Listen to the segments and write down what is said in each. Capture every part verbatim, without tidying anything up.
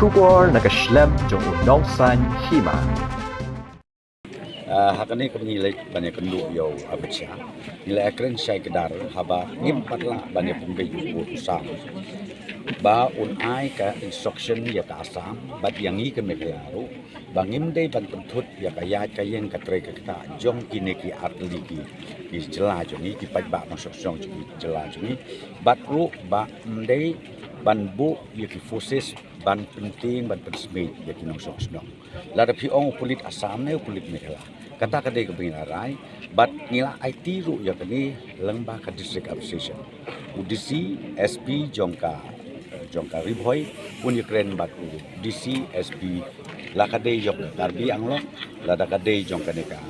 Khubor na ka shlem jong u nongsan hima. Ah, ha kane ka ngi leit ban ïa kynduh ïa u Amit Shah. Ngi la kren shai kdar haba ngim pat lah ban ïa pynbeit ïa u Assam. Ba un ai ka instruction ïa ka Assam bad ïa ngi ka Meghalaya ruh ba ngim dei ban pynthut ïa ka ïaid ka ïeng ka trei ka ktah jong kine ki artylli ki, ki jylla jong ngi, ki paidbah nongshong shnong jong ki jylla jong ngi. Bad ruh ba ym dei ban buh ïa ki forces ban pyntieng ban pynsmit ïa ki nongshong shnong. Lada phi ong u pulit Assam ne u pulit Meghalaya, kata ka dei kaba ngi la rai. Bad ngi la aiti ruh ïa kane lyngba ka District Administration. U D C, S P jong ka, jong ka Ri Bhoi un ïa kren bad u D C, S P, la ka dei jong ka Karbi Anglong, lada ka dei jong kane ka,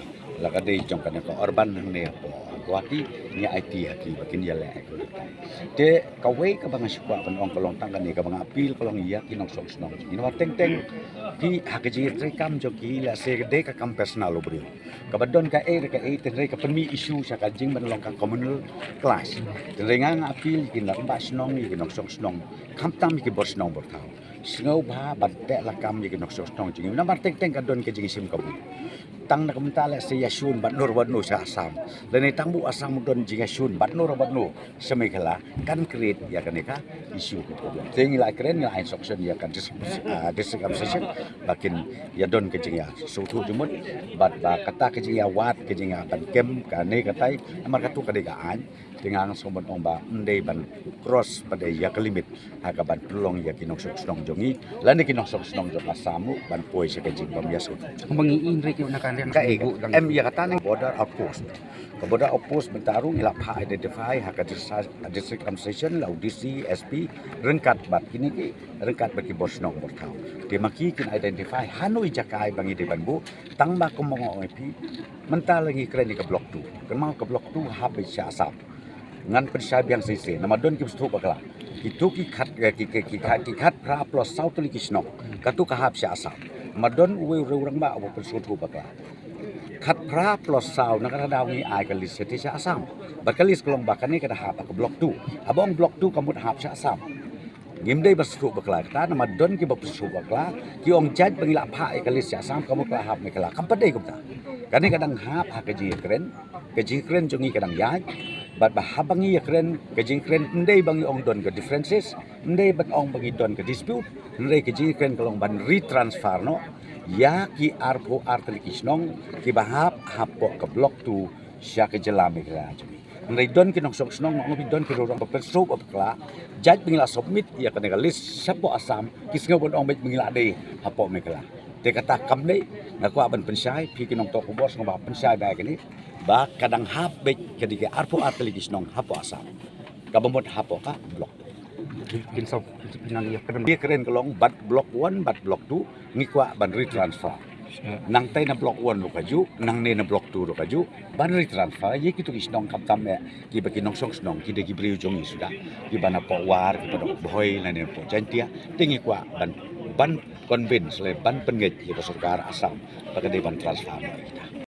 la ka dei jong kane ka urban hangne hapoh Guwahati, ngi aiti ha ki ba kin ïa leh. Te kawei kaba nga shu kwah ban ong ka long tang kane, kaba nga appeal ka long ïa ki nongshong shnong jong ngi. Namar teng teng phi ha ka jingïatreikam jong ki, lehse ka dei ka kam personal u briew. Kaba don kaei re kaei, tynrai ka pynmih issue sha ka jingban long ka communal clash. Tynrai nga nga appeal ïa ki rangbah shnong, ïa ki nongshong shnong, khamtam ïa ki bor shnong bor thaw, sngewbha ban teh lakam ïa ki nongshong shnong jong ngi. Namar teng teng ka don ka jingïashim kabu. Tang na ka bynta lehse ïashun bad no bad no sha Assam, lane tang ba u Assam u don jingïashun bad no bad no sha Meghalaya, kan create ïa kane ka issue ka problem. Te ngi la kren, ngi la instruction ïa ka district, ah, District Administration ba kin ïa don ka jingïasngewthuh jingmut bad ba kata ka jingïawad, ka jingïaban kem kane katai, namar katto ka dei ka aiñ. Te nga nga sngewbha ban ong ba ym dei ban cross pat ïa ka limit ha kaban pynlong ïa ki nongshong shnong jong ngi lane ki nongshong shnong jong Assam ruh ban poi sha ka jingbym ïasngewthuh. Kumba ngi ïohi re ki na ka liang kaei ka em ïa kata ne border outpost. Ka border outpost mynta ruh ngi la phah identify ha ka District, District Administration, la u D C, S P, ryngkat bad kine ki, ryngkat bad ki bor shnong bor thaw. Te ma ki kin identify hano i jaka ba ngi dei ban buh, tang ba kumba nga ong ïa phi, mynta la ngi kren ïa ka Block two. Kynmaw ka Block two hap beit sha Assam. Ngan pynshai biang shisha namar don ki sngewthuh bakla. Kito ki khat, eh, ki, ki, ki khat, ki khatphra plus saw tylli ki shnong, kato ka hap sha Assam. Namar don uwei u rangbah uba pynsngewthuh bakla. Khatphra plus saw, na kata ka daw ngi ai ka list shatei sha Assam. Bad ka list ka long ba kane ka da hap ha ka Block two. Haba ong Block two ka mut hap sha Assam. Ngim dei ba sngewthuh bakla kata, namar don kiba pynsngewthuh bakla, ki ong jait ba ngi la phah ïa ka list sha Assam ka mut ka la hap Meghalaya. Kam pat dei kumta. Kane ka dang hap ha ka jingïakren, ka jingïakren jong ngi ka dang ïaid. Bad ba haba ngi ïakren, ka jingïakren ym dei ba ngi ong don ka differences, ym dei ban ong ba ngi don ka dispute, hynrei ka jingïakren ka long ban retransfer noh ïa ki arphew ar tylli ki shnong kiba hap hapoh ka Block two sha ka jylla Meghalaya jong ngi. Hynrei don ki nongshong shnong, nga ong ïa phi, don ki rangbah ba pynsngewthuh bakla, jait ba ngi la submit ïa kane ka list shapoh Assam, ki sngew ban ong beit ba ngi la dei hapoh Meghalaya. Te kata kam dei, nga kwah ban pynshai, phi ki nongthoh khubor sngewbha pynshai bha ïa kane, ba ka dang hap beit ka dei ki arphew ar tylli ki shnong hapoh Assam. Kaba mut hapoh ka Block two. Kin sa, kin sa pynang ïa kren. Ïa kren ka long bad Block one bad Block two ngi kwah ban retransfer. Nangtai na Block one ruh kajuh, nangne na Block two ruh kajuh, ban retransfer ïa kito ki shnong, khamtam eh kiba ki nongshong shnong, ki dei ki briew jong ngi suda, kiba napoh War, kiba napoh Bhoi lane napoh Jaintia. Te ngi kwah ban, ban convince lane ban pynngeit ïa ka sorkar Assam ba ka dei ban transfer noh ïa kita.